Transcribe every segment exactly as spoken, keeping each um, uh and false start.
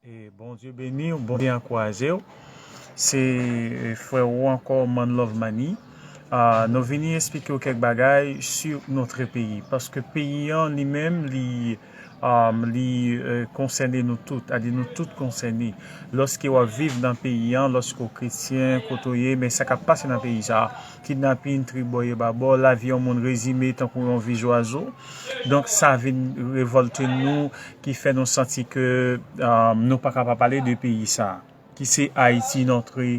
E Bondye beni w, Bondye ankouraje w. Se, e, frè ou ankò, Man Love Mani. Ah, nou vini eksplike w kèk bagay sur notre pays. Paske peyi an li menm, li, ah, li, e, konsène nou tout. Adi nou tout konsène. Lòske w ap viv nan peyi an, lòske w kretyen, kote w ye, men sa k ap pase nan peyi sa a. Kidnapin, tribò e babò, lavi yon moun rezime tankou yon vi zwazo. Donk, sa vin revòlte nou, ki fè nou santi ke, ah, nou pa ka pa pale de peyi sa a, ki se Ayiti, notre,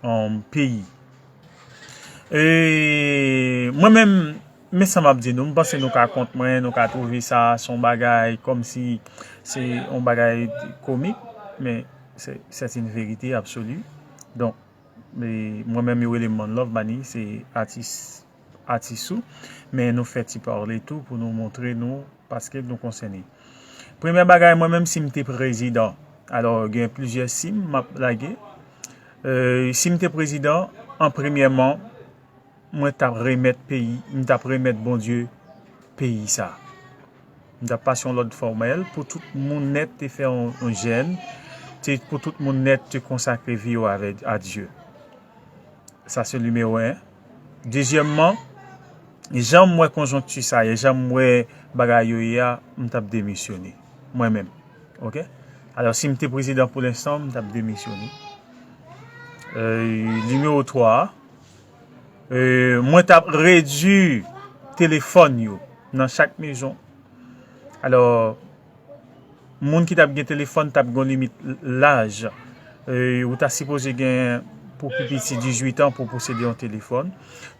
um, pays. E mwen menm, men sa m ap di nou, m panse nou ka kont mwen, nou ka twouve sa se yon bagay kòmsi se yon bagay komik, men se, c'est une vérité absolue. Donk, e mwen menm yo rele m Man Love Mani, se atis, atis ou, men nou fè ti pale tou pou nou montre nou, paske nou konsène. Premye bagay, mwen menm si m te prezidan, alò gen plizyè si m m ap lage. E, si m te prezidan, an premyèman, mwen t ap remèt peyi, m t ap remèt Bondye peyi sa. M t ap pase yon lòd fòmèl pou tout moun nèt te fè yon, yon jèn, te, pou tout moun nèt te konsakre vi yo avè, a Dye. Sa se nimewo en. Dezyèmman, jan m wè konjonkti sa ye, jan m wè bagay yo ye a, m t ap demisyone. Mwen menm. Oke? Alò, si m te prezidan pou lenstan, m t ap demisyone. E, nimewo twa, e, mwen t ap redui telefòn yo nan chak mezon. Alò, moun ki t ap gen telefòn t ap gen yon limit laj. E, ou ta sipoze gen pou pi piti dizuit an pou posede yon telefòn.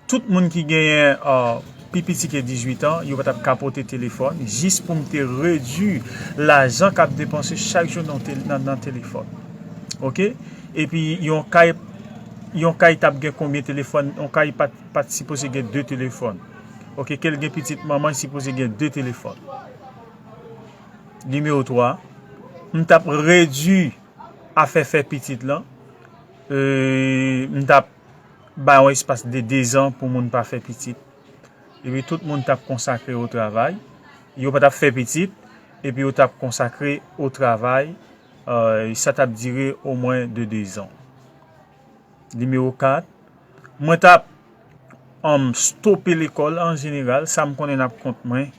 Tout moun ki genyen, ah, pi piti ke dizuit an, yo pa t ap ka pote telefòn, jis pou m te redui lajan k ap depanse chak jou nan, tel-, nan, nan telefòn. Oke? Epi, yon kay, yon kay t ap gen konbyen telefòn? Yon kay pa t, pa t sipoze gen de telefòn. Oke? Ke l gen pitit manman, l sipoze gen de telefòn. Nimewo twa, m t ap redui afè fè pitit lan. E, m t ap bay yon espas de dezan pou moun pa fè pitit. Epi tout moun t ap konsakre o travay. Yo pa t ap fè pitit, epi yo t ap konsakre o travay. E, sa t ap dire omwen de dezan. Nimewo kat, mwen t ap, um, stope lekòl an jeneral, sa m konnen n ap kont mwen,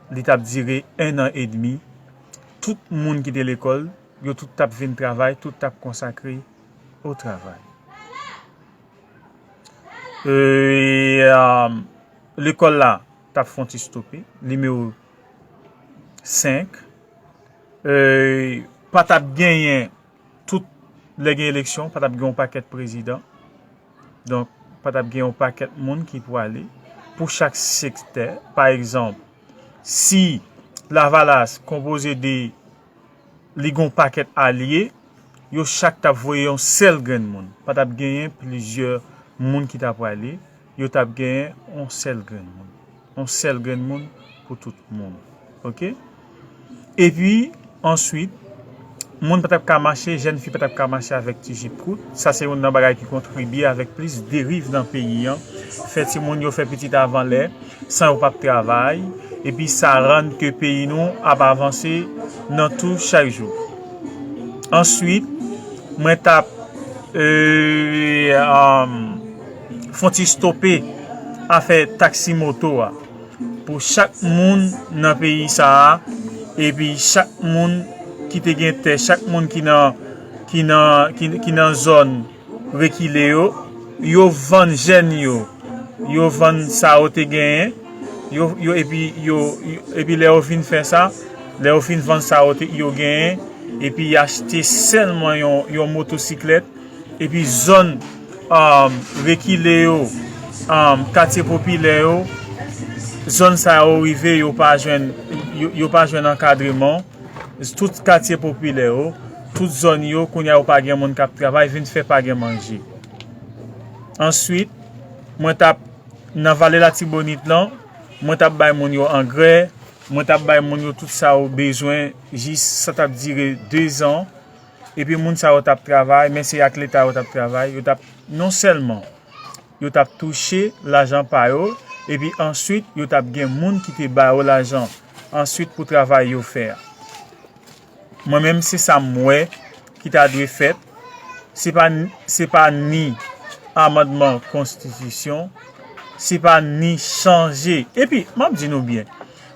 li t ap dire en an edmi. Tout moun ki te lekòl, yo tout t ap vin travay, tout t ap konsakre o travay. E, um, lekòl la t ap fon ti stope. Nimewo senk, e, pa t ap genyen tout lè gen eleksyon, pa t ap gen yon pakèt prezidan. Donk, pa t ap gen yon pakèt moun ki pwale pou chak sektè. Pa egzanp, si Lavalas konpoze de, li gen yon pakèt alye, yo chak t ap voye yon sèl grenn moun. Pa t ap genyen plizyè moun ki t ap pwale, yo t ap genyen yon sèl grenn moun. Yon sèl grenn moun pou tout moun. Oke? Epi, answit, moun pa t ap ka mache, jèn fi pa t ap ka mache avèk ti jip kout. Sa se youn nan bagay ki kontribye avèk plis deriv nan peyi an. Fè timoun yo fè pitit avan lè, san yo p ap travay. Epi sa rann ke peyi nou ap avanse nan tou chak jou. Answit, mwen t ap, e, um, fè yon ti stope afè taksi moto a. Pou chak moun nan peyi sa a, epi chak moun ki te gen tè, chak moun ki nan, ki nan, ki, ki nan zòn rekile yo, yo vann jèn yo, yo vann sa yo te genyen, yo, yo, epi yo, yo, epi lè yo fin fè sa, lè yo fin vann sa yo te, yo genyen, epi y achte sèlman yon, yon motosiklèt, epi zòn, um, rekile yo, um, katye popilè yo, zòn sa yo rive, yo pa jwenn, yo, yo pa jwenn ankadreman. Tout katye popilè yo, tout zòn yo, kounye a yo pa gen moun k ap travay, vin fè pa gen manje. Answit, mwen t ap, nan Vale Latibonit lan, mwen t ap bay moun yo angrè, mwen t ap bay moun yo tout sa yo bezwen, jis sa t ap dire dezan. Epi moun sa yo t ap travay, men se ak Leta yo t ap travay, yo t ap, non sèlman yo t ap touche lajan pa yo, epi answit, yo t ap gen moun ki te ba yo lajan answit pou travay yo fè a. Mwen menm, se sa m wè ki ta dwe fèt. Se pa, se pa ni amandman konstitisyon, se pa ni chanje. Epi, m ap di nou byen,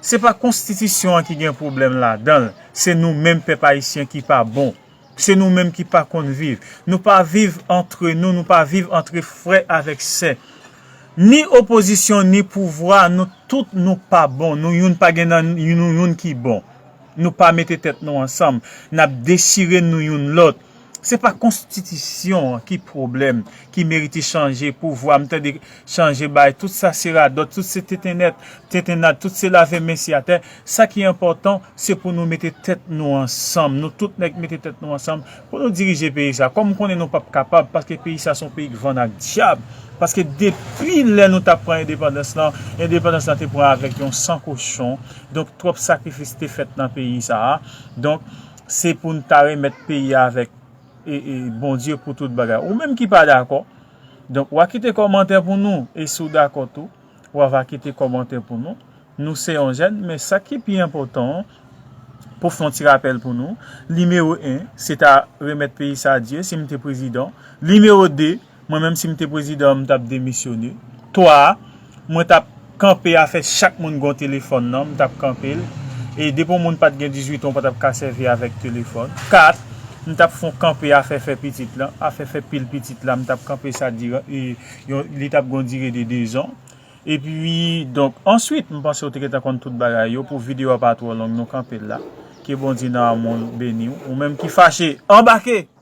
se pa konstitisyon an ki gen pwoblèm ladan l, se nou menm pèp ayisyen ki pa bon. Se nou menm ki pa konn viv. Nou pa viv antre nou, nou pa viv antre frè avèk sè. Ni opozisyon, ni pouvwa, nou tout nou pa bon. Nou youn pa gen nan nou youn ki bon. Nou pa mete tèt nou ansanm. N ap dechire nou youn lòt. Se pa konstitisyon an ki pwoblèm, ki merite chanje, pouvwa, m tande chanje bay, tout sa se radòt, tout se tentennèt, tentennad, tout se lave men si atè. Sa ki enpòtan, se pou nou mete tèt nou ansanm. Nou tout nèg mete tèt nou ansanm pou nou dirije peyi sa. Kòm m konnen nou p ap kapab, paske peyi sa se yon peyi k vann ak dyab. Paske depi lè nou t ap pran endepandans lan, endepandans lan te pran avèk yon san kochon. Donk, twòp sakrifis te fèt nan peyi sa a. Donk, se pou n ta remèt peyi a avèk e, e, Bondye pou tout bagay. Ou menm ki pa dakò, donk, w a kite kòmantè pou nou. E si w dakò tou, w a va kite kòmantè pou nou. Nou se yon jèn, men sa ki pi enpòtan an, pou fè yon ti rapèl pou nou, nimewo en, se ta remèt peyi sa a Dye, si m te prezidan. Nimewo de, mwen menm si m te prezidan, m t ap demisyone. Twa, mwen t ap kanpe afè chak moun gen yon telefòn nan, m t ap kanpe l. E depi yon moun pa t gen dizuit an, ou pa t ap ka sèvi avèk telefòn. Kat, m t ap fè yon kanpe afè fè pitit lan, afè fè pil pitit la, m t ap kanpe sa diran, e, yon, li t ap gen yon dire de dezan. Epi, donk, answit, m panse w te gentan konn tout bagay yo. Pou videyo a pa twò long, nou kanpe l la. Ke Bondye nan amou l beni w. Ou menm ki fache, anbake!